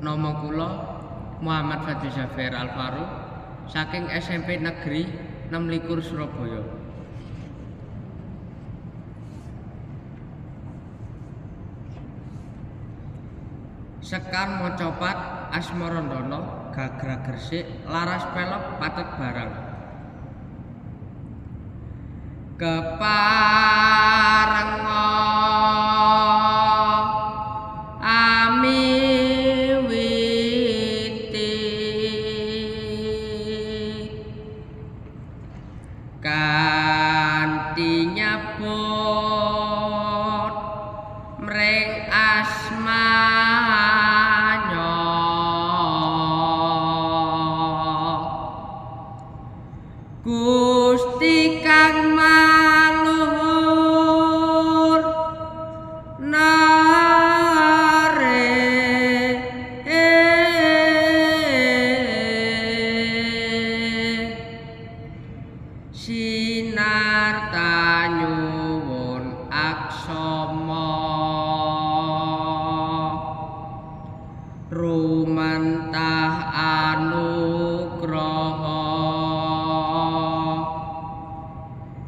Nama kula Muhammad Fadli Zafir Alvaro saking SMP Negeri 26 Surabaya. Sekar macapat Asmarandana gagrag Gresik laras pelog pathet barang. Keparenga amiwiti kanthi nyebut mring asmanya Gusti kang maluhur nare sinar tanyuwun aksama rumantah anugraha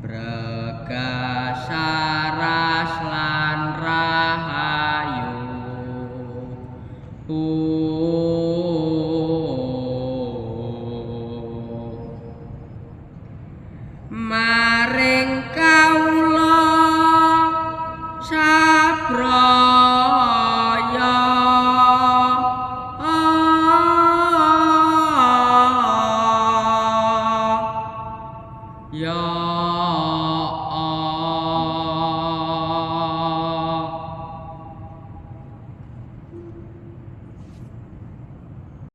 bregasaras lan rahayu.